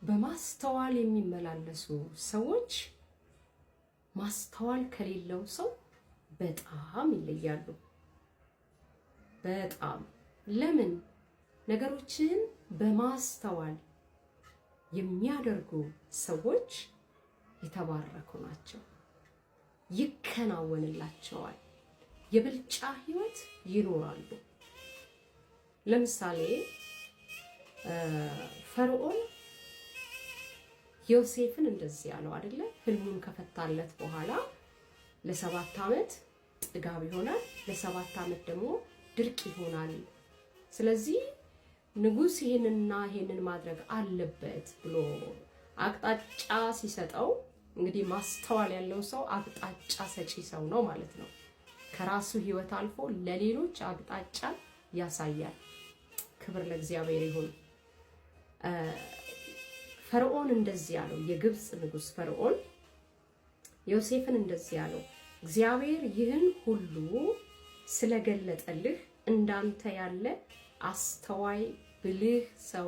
በማስተዋል የሚመላለሱ ሰዎች ማስተዋል ከሌለው ሰው በጣም ይለያሉ። በጣም ለምን? ነገሮችን በማስተዋል የሚያደርጉ ሰዎች የተባረኩ ናቸው፣ ይከናወንላቸዋል፣ የብልጫ ህይወት ይኖራሉ። ለምሳሌ ፈርዖን ዮሴፍን እንደዚህ ያለው አይደለ? ህልሙን ከፈታለት በኋላ ለ7 ዓመት ጥጋብ ይሆናል፣ ለ7 ዓመት ደግሞ ድርቅ ይሆናል። ስለዚህ ንጉሥ ይሄንንና ይሄንን ማድረግ አለበት ብሎ አቅጣጫ ሲሰጠው፣ እንግዲህ ማስተዋል ያለው ሰው አቅጣጫ ሰጪ ሰው ነው ማለት ነው። ከራሱ ህይወት አልፎ ለሌሎች አቅጣጫ ያሳያል። ክብር ለእግዚአብሔር ይሁን። ፈርዖን እንደዚህ ያለው፣ የግብፅ ንጉሥ ፈርዖን ዮሴፍን እንደዚህ ያለው፣ እግዚአብሔር ይህን ሁሉ ስለገለጠልህ እንዳንተ ያለ አስተዋይ ብልህ ሰው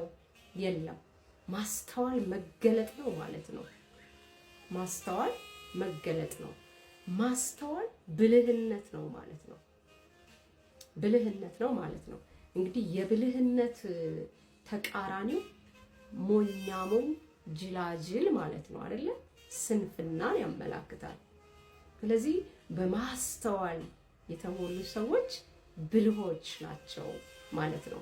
የለም። ማስተዋል መገለጥ ነው ማለት ነው። ማስተዋል መገለጥ ነው። ማስተዋል ብልህነት ነው ማለት ነው። ብልህነት ነው ማለት ነው። እንግዲህ የብልህነት ተቃራኒው ሞኛ ሞኝ፣ ጅላጅል ማለት ነው አይደለ? ስንፍናን ያመላክታል። ስለዚህ በማስተዋል የተሞሉ ሰዎች ብልሆች ናቸው ማለት ነው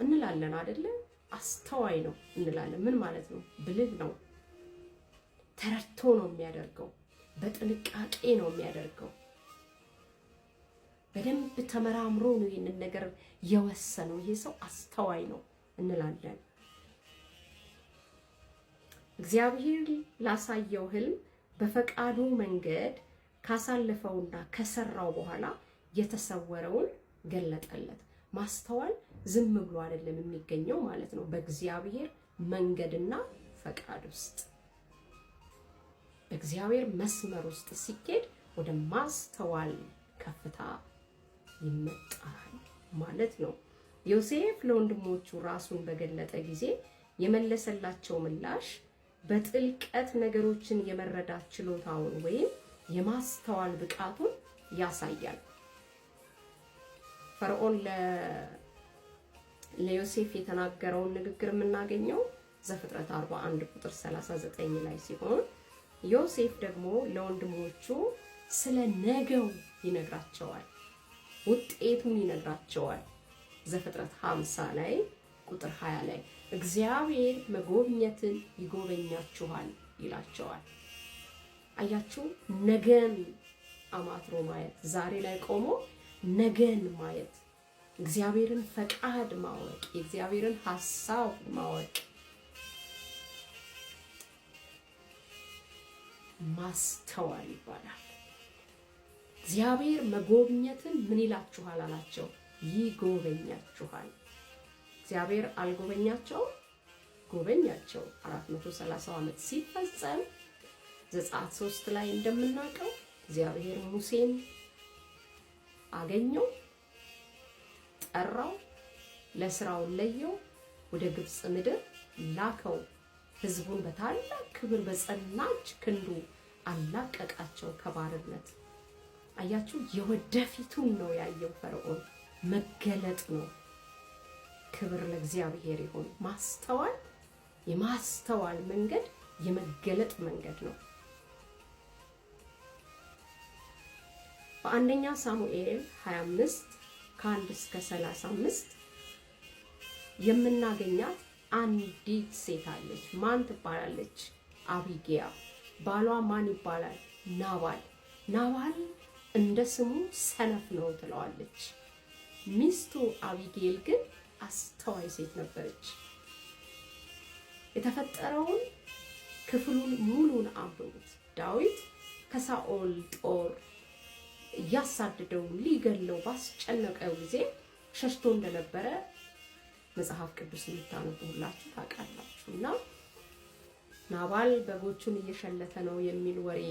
እንላለን አይደለ? አስተዋይ ነው እንላለን። ምን ማለት ነው? ብልህ ነው። ተረድቶ ነው የሚያደርገው። በጥንቃቄ ነው የሚያደርገው። በደንብ ተመራምሮ ነው ይህንን ነገር የወሰነው። ይሄ ሰው አስተዋይ ነው እንላለን። እግዚአብሔር ላሳየው ህልም በፈቃዱ መንገድ ካሳለፈውና ከሰራው በኋላ የተሰወረውን ገለጠለት። ማስተዋል ዝም ብሎ አይደለም የሚገኘው ማለት ነው። በእግዚአብሔር መንገድና ፈቃድ ውስጥ፣ በእግዚአብሔር መስመር ውስጥ ሲኬድ ወደ ማስተዋል ከፍታ ይመጣል ማለት ነው። ዮሴፍ ለወንድሞቹ ራሱን በገለጠ ጊዜ የመለሰላቸው ምላሽ በጥልቀት ነገሮችን የመረዳት ችሎታውን ወይም የማስተዋል ብቃቱን ያሳያል። ፈርዖን ለዮሴፍ የተናገረውን ንግግር የምናገኘው ዘፍጥረት 41 ቁጥር 39 ላይ ሲሆን ዮሴፍ ደግሞ ለወንድሞቹ ስለ ነገው ይነግራቸዋል፣ ውጤቱን ይነግራቸዋል። ዘፍጥረት 50 ላይ ቁጥር 20 ላይ እግዚአብሔር መጎብኘትን ይጎበኛችኋል ይላቸዋል። አያችሁ፣ ነገን አማትሮ ማየት፣ ዛሬ ላይ ቆሞ ነገን ማየት፣ እግዚአብሔርን ፈቃድ ማወቅ፣ የእግዚአብሔርን ሐሳብ ማወቅ ማስተዋል ይባላል። እግዚአብሔር መጎብኘትን ምን ይላችኋል አላቸው? ይጎበኛችኋል። እግዚአብሔር አልጎበኛቸው? ጎበኛቸው። 430 ዓመት ሲፈጸም ዘጸአት 3 ላይ እንደምናውቀው እግዚአብሔር ሙሴን አገኘው፣ ጠራው፣ ለስራው ለየው፣ ወደ ግብፅ ምድር ላከው። ህዝቡን በታላቅ ክብር በጸናች ክንዱ አላቀቃቸው ከባርነት። አያችሁ፣ የወደፊቱን ነው ያየው ፈርዖን። መገለጥ ነው። ክብር ለእግዚአብሔር ይሁን። ማስተዋል፣ የማስተዋል መንገድ የመገለጥ መንገድ ነው። በአንደኛ ሳሙኤል 25 ከ1 እስከ 35 የምናገኛት አንዲት ሴት አለች። ማን ትባላለች? አቢጊያ። ባሏ ማን ይባላል? ናባል። ናባል እንደ ስሙ ሰነፍ ነው ትለዋለች። ሚስቱ አቢጌል ግን አስተዋይ ሴት ነበረች። የተፈጠረውን ክፍሉን ሙሉን አንብቡት። ዳዊት ከሳኦል ጦር እያሳደደው ሊገለው ባስጨነቀው ጊዜ ሸሽቶ እንደነበረ መጽሐፍ ቅዱስ የምታነቡ ሁላችሁ ታውቃላችሁ። እና ናባል በጎቹን እየሸለተ ነው የሚል ወሬ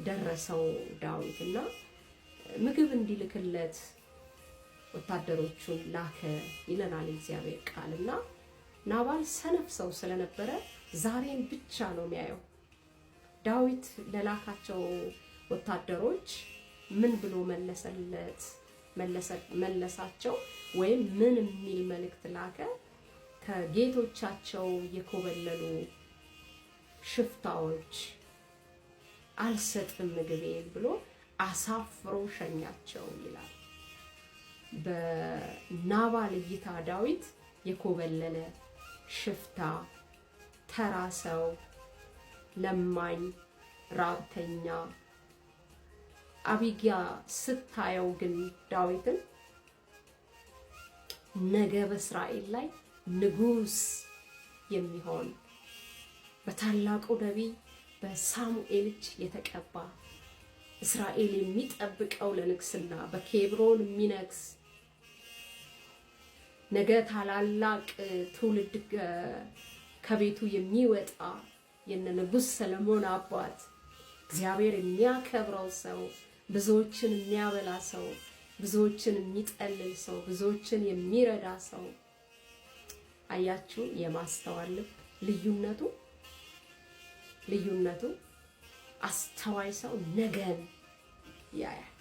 ደረሰው ዳዊት እና ምግብ እንዲልክለት ወታደሮቹን ላከ ይለናል እግዚአብሔር ቃል። እና ናባል ሰነፍ ሰው ስለነበረ ዛሬን ብቻ ነው የሚያየው። ዳዊት ለላካቸው ወታደሮች ምን ብሎ መለሰለት መለሳቸው? ወይም ምን የሚል መልእክት ላከ? ከጌቶቻቸው የኮበለሉ ሽፍታዎች አልሰጥም ምግቤን ብሎ አሳፍሮ ሸኛቸው ይላል። በናባል እይታ ዳዊት የኮበለለ ሽፍታ፣ ተራ ሰው፣ ለማኝ፣ ራብተኛ። አቢጊያ ስታየው ግን ዳዊትን ነገ በእስራኤል ላይ ንጉስ የሚሆን በታላቁ ነቢይ በሳሙኤል እጅ የተቀባ እስራኤል የሚጠብቀው ለንግስና በኬብሮን የሚነግስ ነገ ታላላቅ ትውልድ ከቤቱ የሚወጣ የነ ንጉስ ሰለሞን አባት እግዚአብሔር የሚያከብረው ሰው፣ ብዙዎችን የሚያበላ ሰው፣ ብዙዎችን የሚጠልል ሰው፣ ብዙዎችን የሚረዳ ሰው። አያችሁ የማስተዋል ልብ ልዩነቱ አስተዋይ ሰው ነገን ያያል።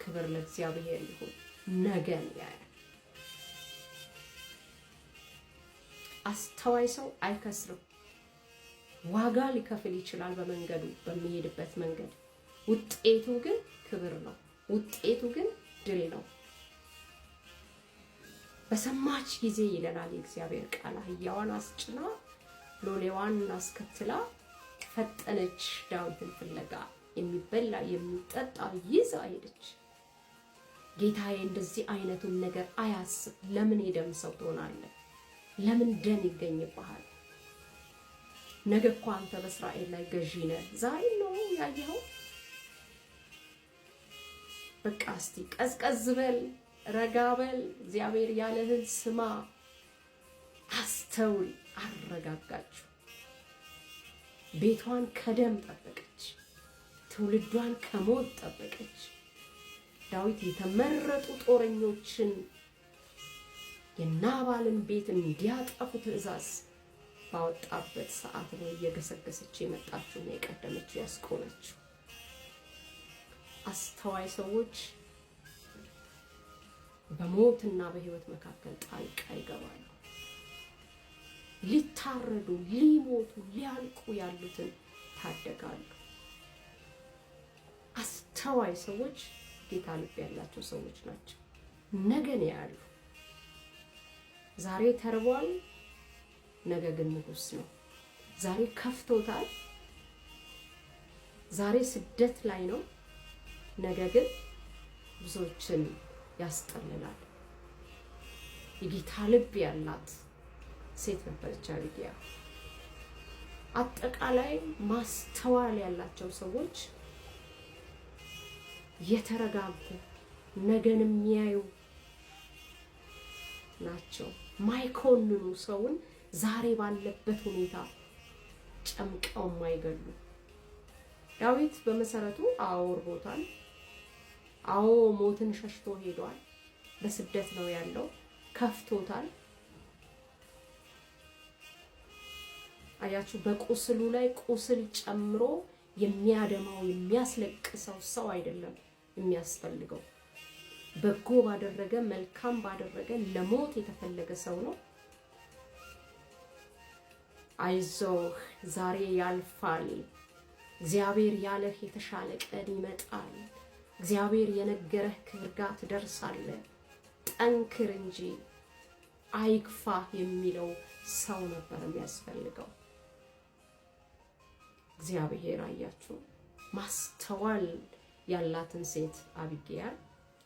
ክብር ለእግዚአብሔር ይሁን። ነገን ያያል። አስተዋይ ሰው አይከስርም። ዋጋ ሊከፍል ይችላል በመንገዱ በሚሄድበት መንገድ። ውጤቱ ግን ክብር ነው። ውጤቱ ግን ድል ነው። በሰማች ጊዜ ይለናል የእግዚአብሔር ቃል፣ አህያዋን አስጭና ሎሌዋን አስከትላ ፈጠነች ዳዊትን ፍለጋ። የሚበላ የሚጠጣ ይዛ ሄደች። ጌታዬ እንደዚህ አይነቱን ነገር አያስብ። ለምን የደም ሰው ትሆናለህ? ለምን ደም ይገኝብሃል? ነገ እኮ አንተ በእስራኤል ላይ ገዢ ነህ። ዛሬ ነው ያየኸው። በቃ እስቲ ቀዝቀዝ በል፣ ረጋ በል፣ እግዚአብሔር ያለህን ስማ፣ አስተውል። አረጋጋችሁ። ቤቷን ከደም ጠበቀች፣ ትውልዷን ከሞት ጠበቀች። ዳዊት የተመረጡ ጦረኞችን የናባልን ቤት እንዲያጠፉ ትዕዛዝ ባወጣበት ሰዓት ነው እየገሰገሰች የመጣችው እና የቀደመችው ያስቆመችው። አስተዋይ ሰዎች በሞትና በሕይወት መካከል ጣልቃ ይገባሉ። ሊታረዱ፣ ሊሞቱ፣ ሊያልቁ ያሉትን ታደጋሉ። አስተዋይ ሰዎች ጌታ ልብ ያላቸው ሰዎች ናቸው። ነገን ያያሉ። ዛሬ ተርቧል፣ ነገ ግን ንጉስ ነው። ዛሬ ከፍቶታል፣ ዛሬ ስደት ላይ ነው፣ ነገ ግን ብዙዎችን ያስጠልላል። የጌታ ልብ ያላት ሴት ነበረች አቢጊያ። አጠቃላይ ማስተዋል ያላቸው ሰዎች የተረጋጉ ነገን የሚያዩ ናቸው። ማይኮንኑ ሰውን ዛሬ ባለበት ሁኔታ ጨምቀው ማይገሉ። ዳዊት በመሰረቱ አዎ እርቦታል። አዎ ሞትን ሸሽቶ ሄዷል። በስደት ነው ያለው። ከፍቶታል። አያችሁ፣ በቁስሉ ላይ ቁስል ጨምሮ የሚያደማው የሚያስለቅሰው ሰው አይደለም የሚያስፈልገው። በጎ ባደረገ መልካም ባደረገ ለሞት የተፈለገ ሰው ነው። አይዞህ ዛሬ ያልፋል፣ እግዚአብሔር ያለህ የተሻለ ቀን ይመጣል፣ እግዚአብሔር የነገረህ ክብር ጋር ትደርሳለህ፣ ጠንክር እንጂ አይክፋህ የሚለው ሰው ነበር የሚያስፈልገው። እግዚአብሔር አያችሁ ማስተዋል ያላትን ሴት አቢጊያን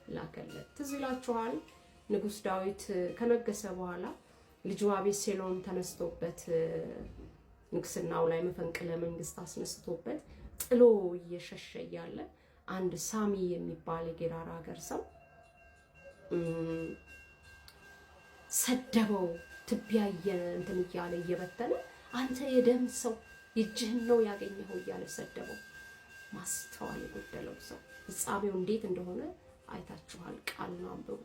ላከለት። ትዝ ይላችኋል ንጉሥ ዳዊት ከነገሰ በኋላ ልጁ አቤሴሎም ተነስቶበት ንግስናው ላይ መፈንቅለ መንግስት አስነስቶበት ጥሎ እየሸሸ እያለ አንድ ሳሚ የሚባል የጌራራ ሀገር ሰው ሰደበው። ትቢያ እንትን እያለ እየበተነ አንተ የደም ሰው የእጅህን ነው ያገኘኸው እያለ ሰደበው። ማስተዋል የጎደለው ሰው ፍጻሜው እንዴት እንደሆነ አይታችኋል። ቃሉን አንብቡ።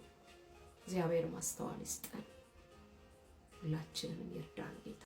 እግዚአብሔር ማስተዋል ይስጠን፣ ሁላችንንም ይርዳን ጌታ።